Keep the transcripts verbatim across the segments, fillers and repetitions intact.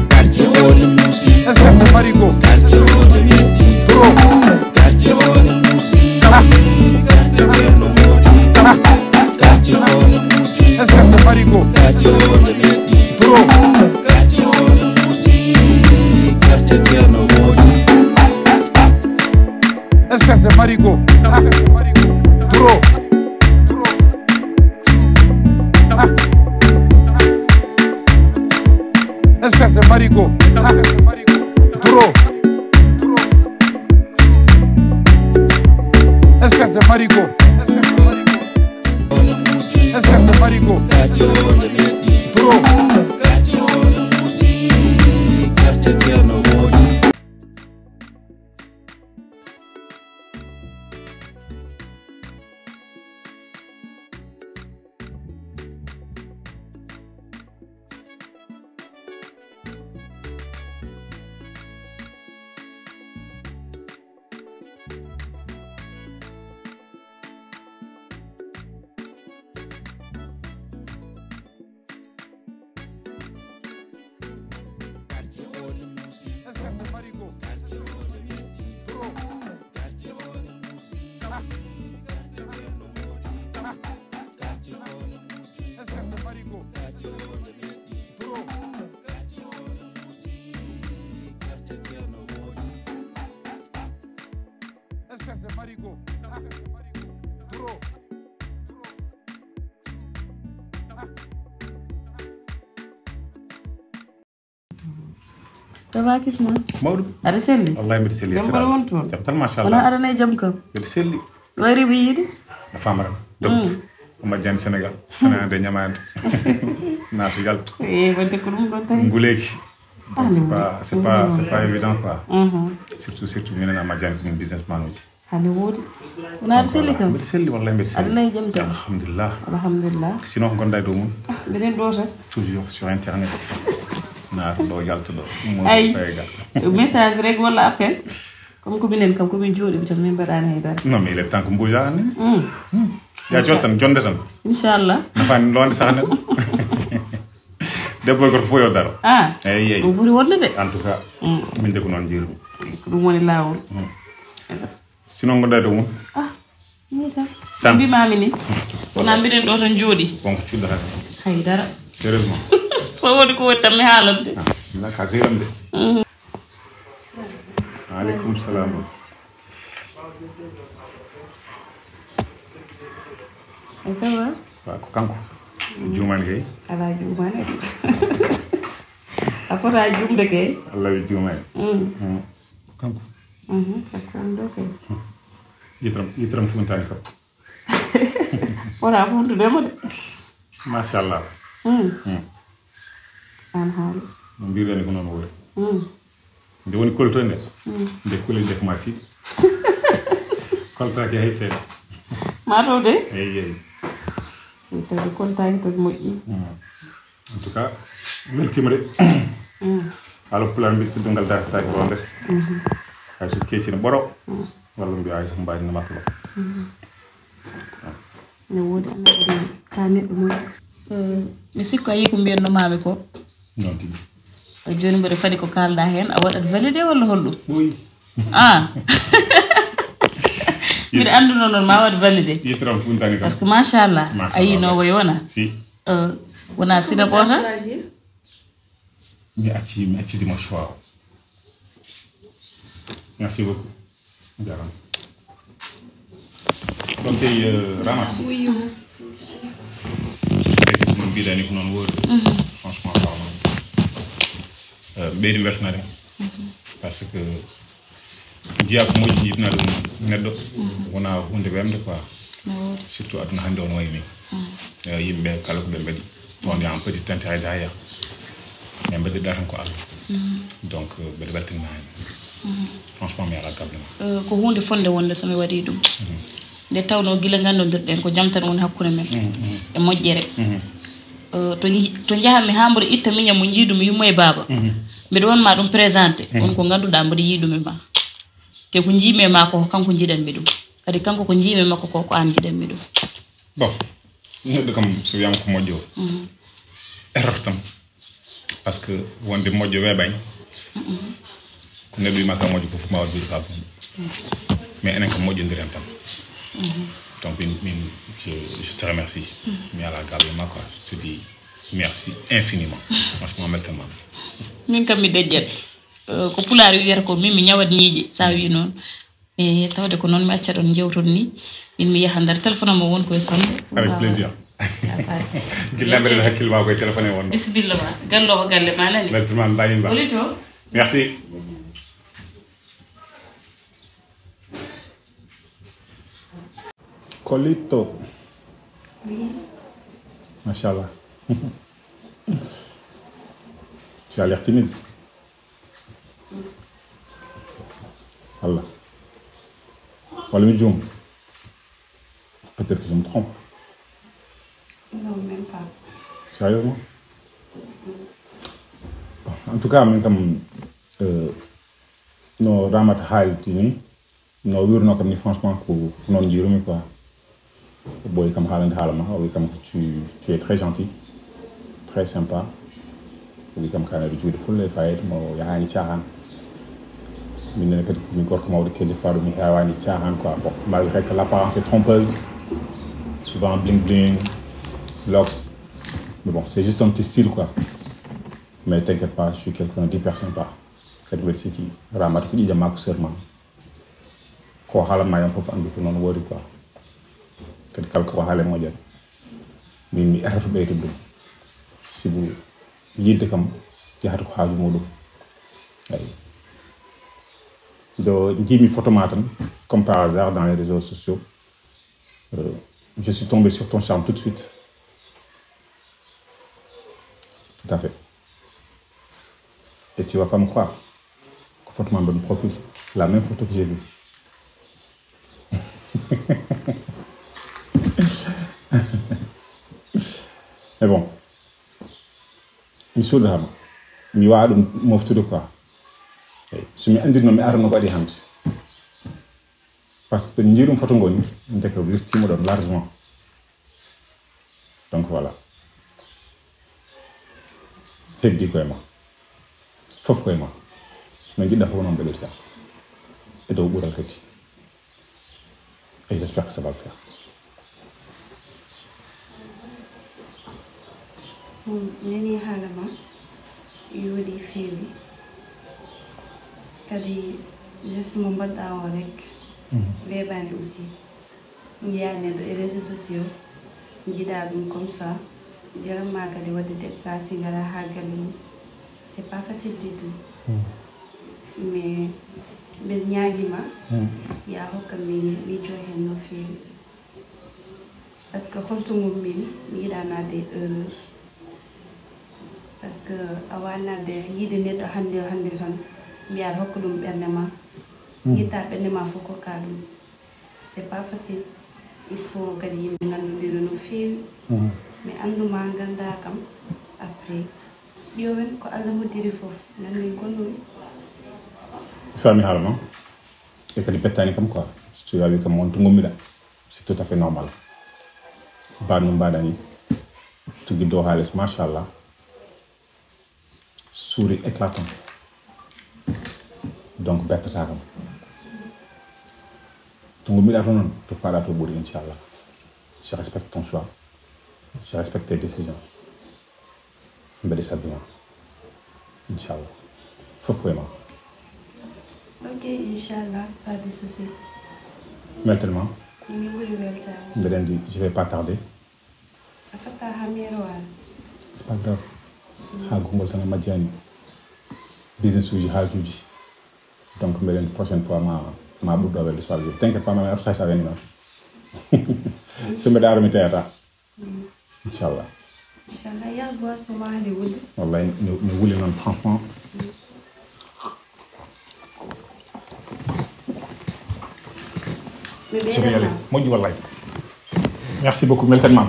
Quartier Old Moussi. Inspecteur Marigo. Quartier Old Moussi. Bro. Quartier Old Moussi. Quartier Old Moussi. Inspecteur Marigo. Quartier Old Moussi. Bro. Quartier Old Moussi. Quartier Old Moussi. Inspecteur Marigo. Bro. Inspecteur Marigo. Bro. Inspecteur Marigo. Inspecteur Marigo. Bro. Quartier Old Moussi. Inspecteur Marigo. Quartier Old Moussi. Bro. Quartier Old Moussi. Quartier Old Moussi. Inspecteur Marigo. Quartier Old Moussi. Bro. Quartier Old Moussi. Quartier Old Moussi. Inspecteur Marigo. Bro. Ça va, Kisma? Mawɗum. Aɗa selli? Wallahi mbiɗa selli. Jam mbaɗa won toon? Jam tan, machallah. Wona aɗa nayi jam kam? Mbiɗa selli. Wayri mi yiide? A faamaran. Donc, mm. Majjani Sénégal. Fanaande, ñamaande. Naata yalta. Eh, wadde ko ɗum ɗon tawi. Nguleeki. Donc, c'est pas, c'est pas, c'est pas évident, quoi. Mhm. Surtout, surtout, minen a majjani ko min businessman uji. Hande woodi. Wona aɗa selli kam? Mbiɗa selli, wallahi mbiɗa selli. Aɗa nayi jam kam? Alhamdulillah. Alhamdulillah. Sinon, ko ngonɗa e dow mum? Ah, mbiɗen ɗo tan. Toujours sur internet. Naata ɗo, yalta ɗo. Ay, message rek walla appel? Comme ko minen kam, ko min jooɗiɓe tan, min mbaɗaani hay dara. Non, mais il est temps que mbuuja ni. Mm. Mm. Ya jot tan, jonde tan. Inchallah. Nafaani loonde sax neɗɗo. Debbo e gorko fof yo daro. Ah. Eyyi, eyyi. Ɗum foti wonde de. En tout cas, mm, min de ko noon njiirmi. Ko ɗum woni laawol. Mm. Sinon, ngonɗa e dow mum? Ah, ni tan. Tan. Mbimami ni. Wona mbiɗen ɗo tan jooɗi. Wonko cuɗɗata tan. Hay dara. Sérieusement. So woni ko woni tan mi haalante. Ah, bismillah, ka sehil am de. Mhm. Aleykum salam. E ça va? Wa ko kanko. Mm. Juumani kay. Ala juumani. A fota juumde kay. Allah wi juumani. Mm. Mm. Kanko. Mhm, kanko ɗo kay. Yitram, yitram funtani kam. Wona funtudema de. Machallah. Mm. Mm. An haali. No mbiruɗani ko noon woni. Mm. Nde woni koltoy nde. Mm. Nde kuli nde ko ma tiiɗi. Koltaaki hay seeɗa. Ma taw de? Eyyi, eyyi. Tawi koltaaki tawi moƴƴi. Mm. En tout cas, weltima de. Mm. Haala pulaar mbiɗa teddungal dartitaaki ronde. Mhm. Hay so keccino ɓoro. Mm. Walla mbiya hay so mbaɗino makko. Mhm. No woodi, Allah waɗi ka neɗɗo moƴƴo. Eh, mi sikko a yii ko mbiyannoo maami ko. Noon tigi. Eh, jooni mboɗo faadi ko kaalɗaa heen, a waɗat validé walla holɗum? Ɓooyi. Ah. Mbiɗa annduno noon ma waɗ validé. Yitram funtani kam. Parce que machallah, machallah, a yii no wayi wona. Si. Eh, wona sida ɓoota. Mi acci, mi acci dima choix o. Merci beaucoup. Jarama. Donc, euh, Ramat. Oui. Eyi, no mbiɗani ko noon woori. Mhm. Franchement, parlant. Euh, ɓeydi weltanade. Mhm. Parce que njiya ko moƴƴi, yiɗna ɗum neɗɗo. Mhm. Wona hunde wemde quoi. No woori. Surtout aduna hannde on wayi ni. Mhm. Euh, yimɓe kala ko ɓe mbaɗi. Toon en petit tente hay daya. Mais mbaɗirɗa tan ko Allah. Mhm. Donc, euh, mbeɗa weltanima hen. Mhm. Franchement, mi alaa gardema. Eh, ko huunde fonde wonde so mi waɗii ɗum. Nde tawnoo gila nganndodirɗen ko jam tan woni hakkunde men e moƴƴere. Eh, to nji-, to njahanmi haa mboɗo itta miñam mo njiidumi yumma e baaba, mbiɗo won ma ɗum présenté. Won ko ngannduɗaa mboɗo yiɗumi ma. Te ko njiimi e ma ko kanko njiɗanmi ɗum. Kadi kanko ko njiimi e makko ko, ko aan njiɗanmi ɗum. Bon, neɗɗo kam so wiyama ko moƴƴo, erreur tan. Parce que wonde moƴƴo weeɓani. Neɗɗo wima ka moƴƴo ko fof ma waɗ wiide ka bonɗo. Mais enen kam moƴƴodiren tan. Donc min, min, je, je te remercie. Mi ala galle ma quoi. Je te dis merci infiniment. Franchement, merci tellement. Min kam mi dejjat. Eh, ko pulaar wiyata ko min mi ñawat ñiiƴe, sa wi noon. E tawde ko noon mi acca ɗon jewton ni, min mi yaha nder téléphone am o won koye sonde. Avec plaisir. Gilla mbeɗen hakkille ma koye téléphone e wonno. Bisimilla ma. Galle o ko galle ma nani. Merci ma mbayi mba. Oli to. Merci. Colito. Oui. Machallah. Tu as l'air timide. Allah. Wala mi juum. Peut-être que je me trompe. Non, même pas. Sérieusement? Bon, en tout cas, min kam, euh, no Ramata haalti ni, no wirno kam ni, franchement, ko noon njirumi quoi. O ɓooyi kam haalande haala ma, o wi kam ko tu, tu es très gentil, très sympa. O wi kam kaane aɗa juuɗe fulla e fayida, mo yahaani caahan. Min nene kadi ko mi gorko mawɗo kelle faaɗo, mi heewaani caahan quoi. Bon, malgré que l'apparence est trompeuse, souvent bling bling, looks. Mais bon, c'est juste un petit style quoi. Mais t'inquiète pas, je suis quelqu'un d'hyper sympa. Kadi mbeɗa sikki Ramata ko ƴiƴam ma, ko sœur ma. Ko haalanma hen fof anndu ko noon woori quoi. Kadi kala ko haale moƴƴere. Min mi etata ɓeydude ɗum. Sibu yidde kam yahata ko haaju muɗum. Eyi. Do njiimi photo ma tan, comme par hasard dans les réseaux sociaux. Euh, je suis tombé sur ton charme tout de suite. Tout à fait. Et tu vas pas me croire. Ko photo ma mbaɗmi profil. C'est la même photo que j'ai vue. Mais bon. Mi suudatama. Mi wawa ɗum moftude quoi. Eyi. So mi andirno mi arano ko waɗi hannde. Parce que njiɗum photo ngoni, ndeke wirtima ɗon largement. Donc voilà. Heddi koye ma. Fof koye ma. No jiɗɗa fof noon ɓeɗoyta. E dow ɓural kadi. Et j'espère que ça va le faire. Bon, nani haala ma, yooɗi feewi. Kadi geste mo mbaɗɗa o rek, weeɓani aussi. Njiyaa neɗɗo e réseaux sociaux, njiɗa ɗum comme ça, jaram ma kadi waɗde déplacé ngara ha galle mum. C'est pas facile du tout. Mais mbeɗa ñaagima ya hokka mi miijo hen no feewi. Parce que holto ngummi mi, mi yiɗa nadde e erreur. Parce que a wawa nadde yiide neɗɗo hande o hande tan, mbiya aɗa hokka ɗum ɓernde ma. Ƴetta ɓernde ma fof kokka ɗum. C'est pas facile. Il faut kadi yimɓe gandodira no feewi. Mais andu ma ganda kam, après ƴeewen ko Allah hoddiri fof, ganden ko ɗum. Fami haala ma. E kadi bettani kam quoi. So tawi a wi kam wonto gummiɗa, c'est tout à fait normal. Banno mbaɗani tuggi dow haalis, machallah. Sourire éclatant. Donc bettata kam. To gummiɗa to noon, to paɗa to ɓuri, inchallah. Je respecte ton choix. Je respecte tes décisions. Mbeɗa sabbi ma. Inchallah. Fof koye ma. Ok, inchallah, pas de souci. Weltan ma. Min ɓuri weltade. Mbeɗa andi, je vais pas tarder. A fatta ha mero wala. C'est pas grave. Ha gongol tan a majjani. Business uji, haajuji. Donc mbeɗa andi prochaine fois ma, ma ɓurɗo welde so Allah jaɓi. T'inquiète pas, ma mi artu hay sa wiyani ma. So mbeɗa ara mi teyata. Inchallah. Inchallah, yah boisson ma hande wulde. Wallahi ne, ne wuli noon franchement. Ɗum Moƴƴi wallay. Merci beaucoup, Melton Mam.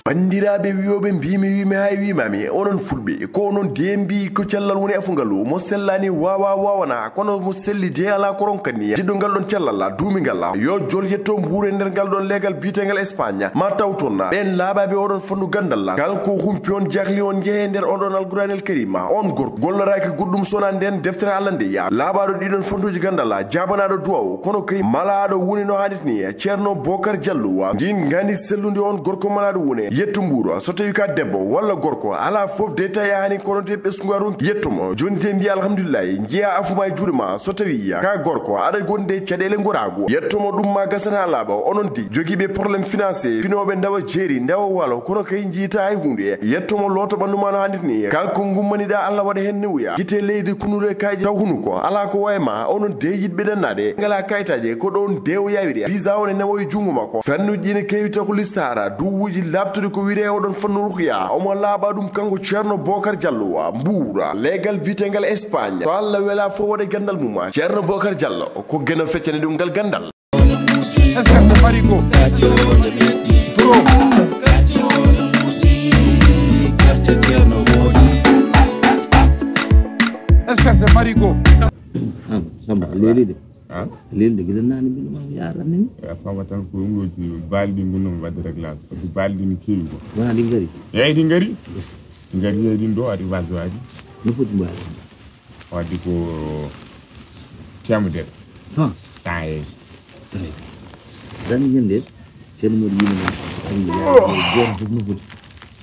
Banndiraaɓe wiyooɓe, mbiimi, wiimi, hay wiimaami, onon Fulɓe, ko onon de mbii ko cellal woni afu ngalu, mo sellaani waawa waawana, kono mo selli de alaa ko ronkani. Jiɗɗo ngal ɗon cellal, duumi ngal, yo jol yetto mbuur e nder ngal ɗon leegal biyetengal Espagne, ma taw toon ɓeen laaɓaaɓe oɗon fannu ganndal, kala ko humpi on, jahli on, njehe nder on ɗon Alquraanil Kariima, on gorko golloraaki goɗɗum so wonaa ndeen deftere Allah nde, ya laaɓaaɗo ɗiɗon fannuuji ganndal, jaabanaaɗo duwaaw, kono kay malaaɗo woni no haanirta ni, Ceerno Bokar Jallo. Ndiin ngaandi sellundi, on gorko malaaɗo woni yetto mbuur. So tawi ka debbo walla gorko, alaa fof de tawi a haani, kono de ɓesngu a ronki, yetto mo. Jooni de mbiya alhamdulillahi, njiya afu ma e juuɗe ma. So tawi ka gorko, aɗa gonde caɗeele ngoraagu, yetto mo ɗum ma gasan haa laaɓa. Onon de jogiiɓe problème financier, finooɓe ndawa jeeri, ndawa waalo, kono kay njiita hay huunde. Yetto mo loota ɓanndu ma no haanirta ni. Kala ko ngummaniɗa, Allah waɗa heen newuya. Gite leydi kunuɗo e kayji taw hunuko. Alaa ko wayi ma, onon de yiɗɓe ɗannaade, ngala kayitaaje, ko ɗoon de o yawiri. Visa on e nawa e junngo makko. Fannuuji ene keewi taw ko listaara, duwuuji laaɓtuɗi ko wiyetee oɗon fannu ruqya. Omo laaɓa ɗum kanko Ceerno Bokar Jallo wa Mbuura. Leegal biyetengal Espagne. So Allah wela fof waɗa ganndal mum. Ceerno Bokar Jallo, ko Geno feccani ɗum ngal ganndal. Espèce de marigot. Bro. Espèce de marigot. Ah, Samba, a leeli de. Ah? A leeli de, gila naane mbiɗo ma yaran ni. E a faama tan ko ɗum ɗo baali ɗi ngonno mi waɗde réglage. Ko baali ɗi mi keewi ko. Wona ɗi ngari? Eeyi, ɗi ngari. Yes. Ɗi ngari, eeyi, ɗin ɗo ari waso ari. No foti mbaali? Wadde ko temedere. Cent? Cent, eeyi. Très bien. Aɗa anndi ñande, Ceerno Mody wiino noon, gooto fof no foti.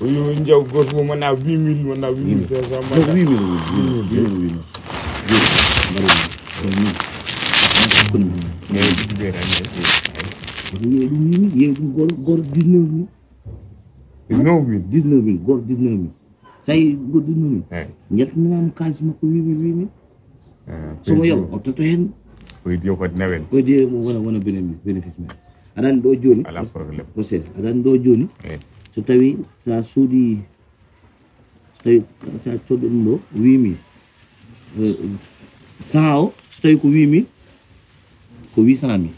Oyo, jaw gooto fof wona huit mille, wona huit mille cinq cents. Non, huit mille woni, huit mille, huit mille woni. Jooni, mbaɗen ɗum ni. Hakkunde men. Eeyi, ɗum ɓe tan, eeyi. Ko wiye ɗum huit mille, wiye ɗum gooto, gooto dix-neuf mille. Dix-neuf mille? Dix-neuf mille, gooto dix-neuf mille. So a yii goɗɗum noon, eeyi, njaltinanaama kaalis makko, wiimi, wiimi. Eeyi, so mo yoɓa, o totta heen. Ko heddi o foti nawel. Ko heddi o wona, wona bene-, bénéfice men. Aɗa anndi ɗo jooni. Alaa problème. Ko seeɗa. Aɗa anndi ɗo jooni. Eeyi. So tawi sa soodi, so tawi sa codɗo ɗum ɗo, wiimi, eh, cent o, so tawi ko wiimi, ko huit cent mille.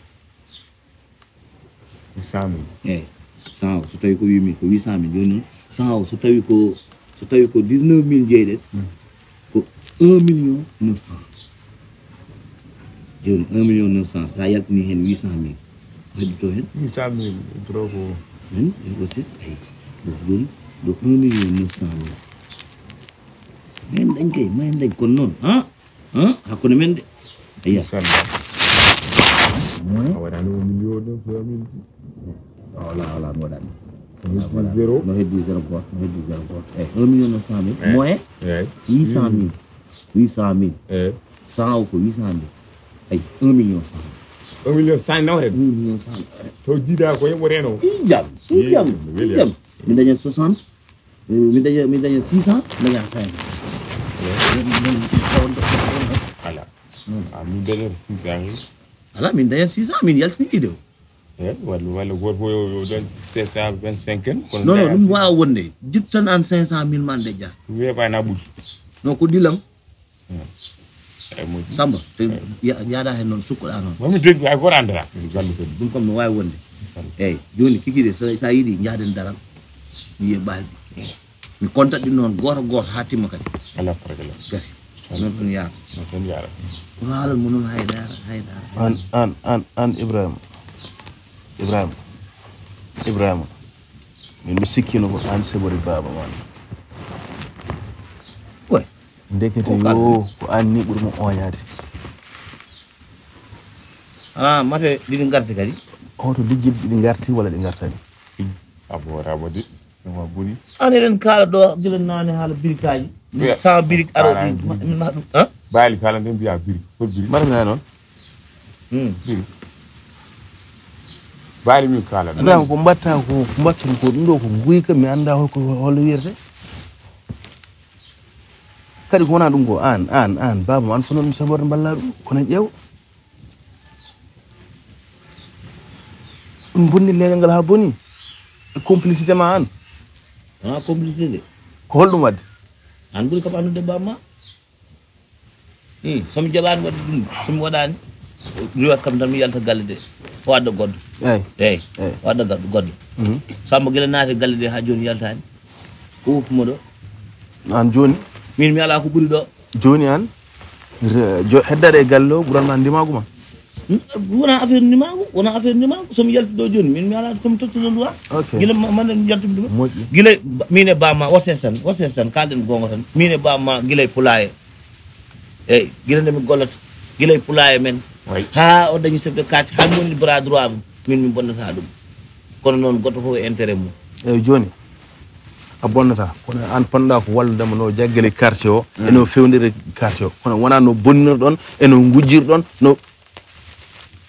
Cent mille. Eeyi, cent o, so tawi ko wiimi ko huit cent mille, jooni noon, cent o, so tawi ko, so tawi ko dix-neuf mille njeeyɗen, hmm, ko un million neuf cent. Jooni, un million neuf cent, so a yaltini heen huit cent mille, ko heddotoo heen? Huit cent mille, trop ko. Heen, ko six, ayi. Ɗo, jooni, ɗo un million neuf cent mille. Ma en dañ kay, ma en dañ, kono noon, ha? Hum, hakkunde men de. Ayya. Inchallah. Hum. A waɗano un million deux cent mille. Wala, wala, mi waɗani. No heddi zéro. No heddi zéro gooto, no heddi zéro gooto. Eyi, un million neuf cent mille. Eyi. Moyen? Eyi. Huit cent mille. Huit cent mille. Eyi. Cent o ko huit cent mille. Ayi, un million cent. Un million cent nawata. Un million cent. To jiida ko yimɓe reno. Ijam, ijam, ijam. Mi daña soixante. Mi daña, mi daña six cents, daña cinq cents. Ala. Hmm. Ah, min daña six cents. Ala, min daña six cents, min yaltini idée o. Eh, walla, walla gooto fof yo, yo dañ sept cent vingt-cinq en, kono non, non, daña ɗum waawa wonde. Jittan an cinq cent mille ma nde ja. Weeɓa na ɓuri. Non, ko dilam. Hmm. Eyi, moƴƴi. Samba, te eyi. Ya-, njaaɗa heen noon, sukkoɗa noon. Mami deggu, hay gooto anndataa. Eyi, ɗum kam no waawi wonde. Eyi, jooni kikiiɗe, so, so a yiɗi, njaaden daral, mi yiya ɓaalɗi. Mi kontat ɗi noon gooto gooto haa timma kadi. Alaa problème. Gasi. Noon tan yaara. Noon tan yaara. Kono haalal mo noon hay dara, hay dara. Aan, aan, aan, aan Ibrahima. Ibrahima. Ibrahima. Min mi sikkino ko aan sebori baaba maa. Koy. Ndekete ko yo ko aan ni ɓuri mo ooñaade. Ah, mate ɗiɗi ngarti kadi. Hoto lijjel ɗiɗi ngarti walla ɗi ngartani? Aboora mo de, no ma boni. An eɗen kaala ɗo gila naane haala birikaaji. Sa birik aro min maha ɗum, ha? Baali kala nde mbiya birik, ko birik. Mbaɗa mi noon. Hmm. Birik. Baali min kala. Ibrahima, ko mbatta ko, ko mbatton ko ɗum ɗo ko nguyka, mi annda holko, hol wiyete. Kadi ko wona ɗum ko an, an, an, baaba ma an fof noon saborde mballa ɗum, kono ƴeew. Ɗum bonni leñol ngal haa boni. E complicité ma an. Ah, complicité de. Ko holɗum waɗde? An ɓuri kam anndude baaba ma. Hmm, so mi jaɓaani waɗde ɗum, so mi waɗaani? Riwat kam tan mi yalta galle de. O adda goɗɗo. Eyi. Eyi. Eyi. O adda goɗɗo, goɗɗo. Mhm. Samba gila naati galle de haa jooni yaltaani. Ko woppu mo ɗo? Aan jooni? Min mi alaa ko ɓuri ɗo. Jooni aan, re-, jo-, heddaade e galle o ɓuran ma ndimaagu ma? Hmm? Wona affaire ndimaagu, wona affaire ndimaagu. So mi yalti ɗo jooni, min mi alaa ko mi tottata ɗum. Ok. Gila ma, ma nden yaltumi ɗum. Moƴƴi. Gila ba-, min e bamma, o sesan, o sesan, kalɗen goonga tan. Min e bamma, gila e pulaye. Eyi, gila nde mi gollata, gila e pulaye men. Wayi. Haa o dañi chef de quartier, haa mi woni bras droit mum, min mi bonnata ɗum. Kono noon, goɗɗo fof e intérêt mum. Eyi, jooni, a bonnataa. Kono aan panɗa ko wallude mo no jaggele quartier o, e no fewndire quartier o. Kono wonaa no bonnirɗon, e no ngujjirɗon, no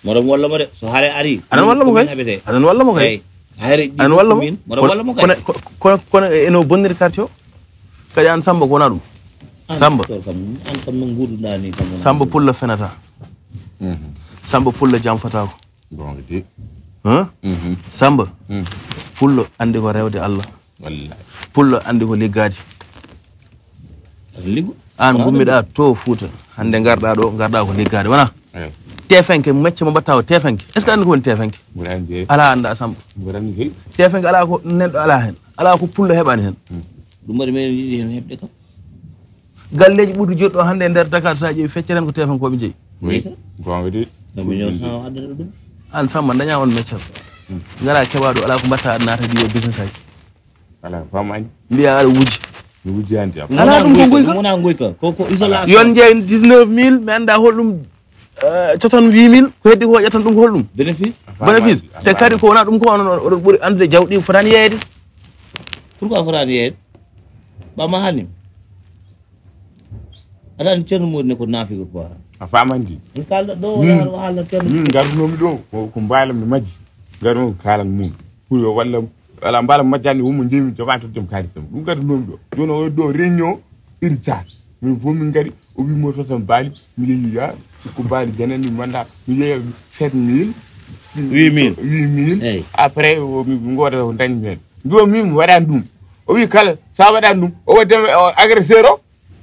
Moɗon walla mo de, so hare ari, aɗan walla mo kay. Aɗan walla mo kay. Eyi. Hare aɗan walla mo. Moɗon walla mo kay. Kono, kono, kono, kono e no bonniri quartier o? Kadi aan Samba ko wonaa ɗum. Aan Samba. Docteur kam, aan kam no nguurduɗaa ni kam wonaa Samba ɗum. Pullo fenata. Mhm. Samba pullo jamfataako. Goonga de. Huh? Mhm. Samba. Mhm. Pullo anndi ko rewde Allah. Wallahi. Pullo anndi ko liggaade. Aɗa liggo? Aan gummiɗaa to Fuuta. Hannde ngarɗaa ɗo, ngarɗaa ko liggaade, wonaa? Eyi. Teefanke, mecce mo mbaɗtaa o teefanke. Est-ce que anndi ko woni teefanke? Mboɗo anndi, eyi. Alaa anndaa Samba. Mboɗo anndi, eyi. Teefanke alaa ko neɗɗo alaa heen. Alaa ko pullo heɓaani heen. Hmm. Ɗum waɗi meɗen yiɗi heen heɓde kam. Galleeji ɓurɗi joɗɗo hannde e nder Dakar, so a ƴeewi feccere heen ko teefankooɓe njeyi. Oui. Goonga de. No mi ñëw sama addata ɗum. Aan Samba dañaa on meccal. Hmm. Ngaraa keɓaa ɗo, alaa ko mbaɗtaa aɗa naata ɗi o business aji. Alaa, faamaani. Mbiyaa aɗa wujji. Mi wujjaani de. Alaa ɗum ko nguyka. Wonaa nguyka. Ko, ko isolation. Yon jeey dix-neuf mille, mi anndaa holɗum, eh, coton huit mille, ko heddi ko ƴettan ɗum ko holɗum? Bénéfice. Bénéfice. Faamaani. Te kadi ko wonaa ɗum ko onon, oɗon ɓuri anndude jawɗi fotaani yeeyde. Pourquoi fotaani yeeyde? Ba ma haalim. Aɗa anndi Ceerno Moodi ne ko naafiqo quoi. A faamaani de. En kaalda ɗo, min, o haala Ceerno. Min ngarunoomi ɗo, ko, ko mbaalam mi majji. Ngarunoomi ko kaalan mum. Pour yo walla, walla mbaalam majjani, wummo njeemi joɓaani to joom kaalis am. Ɗum ngarunoomi ɗo. Jooni o ɗo réunion urgence. Min fof min ngari, o wii mo to tan baali, mi yeeyi ya, ko baali janani mi manda, mi yeeya sept mille, huit mille. Huit mille. Eyi. Après, o mi ngooda ko dañmi heen. Mbiyo min mi waɗaani ɗum. O wii kala, so a waɗaani ɗum, o waɗi o agresseur o,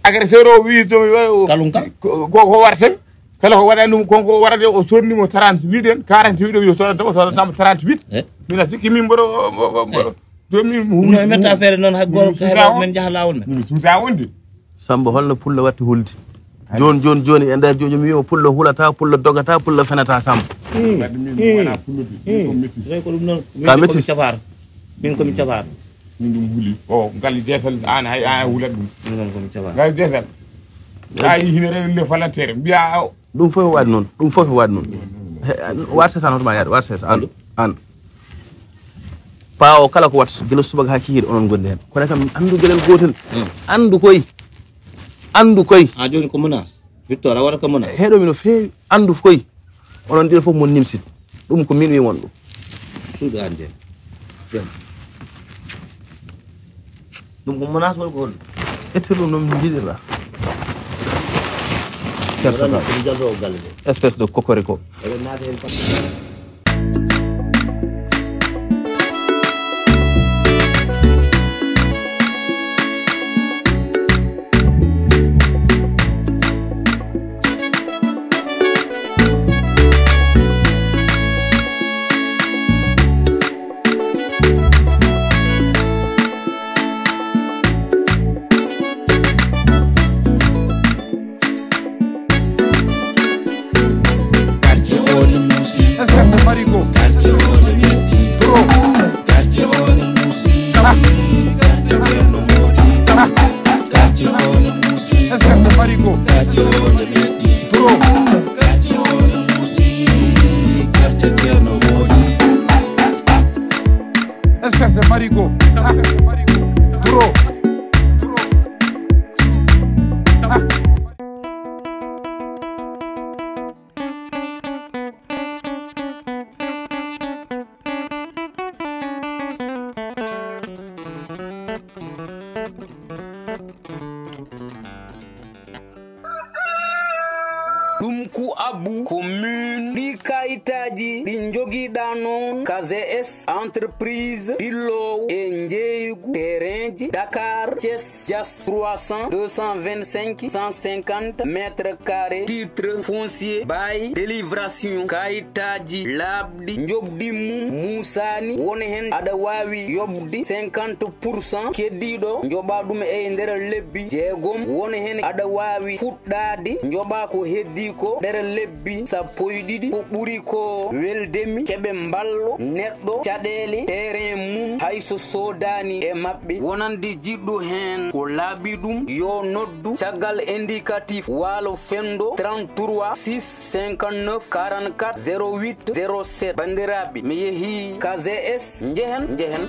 Agresseur o wii to, o, kalum kam. Ko, ko, ko warata mi. Kala ko waɗani ɗum, kon ko warata o sodni mo trente, wiɗen quarante, wiɗo yo sodanta, o sodanta mo trente-huit. Eh? Mina sikki min mboɗo, mboɗo, mboɗo. Eh. Jooni min mi huuli, no metta affaire noon, hay gooto heɗo men njaha laawol men. Min suuta wonde. Samba, holno pullo watti hulde? Jooni, jooni, jooni, e nder jooni, mi wiima pullo hulata, pullo dogata, pullo fenata Samba. Wadde min mi wona pullo de, min ko métis. Ko ɗum noon, min ko mi cafaar. Min ko mi cafaar. Min ɗum huli. O, ngal desal, an hay, an hulat ɗum. Min noon ko mi cafaar. Ngal desal. Sa yi hino rewi le falantere, mbiya o. Ɗum fof waɗi noon, ɗum fof waɗi noon. He, an, war sesa hoto ma yaade, war sesa, an, an. Paawo kala ko watta, gila subaka haa kikiiɗe onon ngondi heen. Kono kam anndu gelel gootel. Hmm. Anndu koy. Anndu koy. A jooni ko menace. Victor, a waɗata ko menace. Heɗo mi no feewi. Anndu koy. Onon ɗiɗo fof mon nimsit. Ɗum ko min wi won ɗum. Suuɗi an jeen. Jeen. Ɗum ko menace walla ko honɗum? Ette ɗum no min njiɗirɗa. Personnel. Ko mi jalto o galle de. Espèce de cocorico. Eɗen naati heen pat. Quartier o ne muusi. Quartier o ne metti. Quartier o ne muusi. Quartier o ne moodi. Quartier o ne muusi. Quartier o ne metti. Quartier o ne muusi. Quartier Ceerno moodi. Espèce de marigot. Duro. Ɗum ku abu commune ɗi kayitaaji ɗi njogiɗa noon. K G S entreprise ɗilloowo e njeeygu terrainji Dakar Thiès Diass trois cents deux cent vingt-cinq cent cinquante mètres carrés, titre foncier bail délibération, kayitaaji laaɓɗi njoɓdi mum muusaani. Won heen aɗa waawi yoɓde cinquante pour cent, keddiiɗo njoɓa ɗum e nder lebbi jeegom. Won heen aɗa waawi fuɗɗaade njoɓa ko heddii ko nder lebbi sappo e ɗiɗi. Ko ɓuri ko weldemi keɓe mballo neɗɗo caɗeele terrain mum hay so soodaani e maɓɓe. Wonande jiɗɗo heen ko laaɓi ɗum, yo noddu caggal indicatif waalo fenndo trente-trois six cinquante-neuf quarante-quatre zéro huit zéro sept. Banndiraaɓe, mi yehii K G S, njehen, njehen.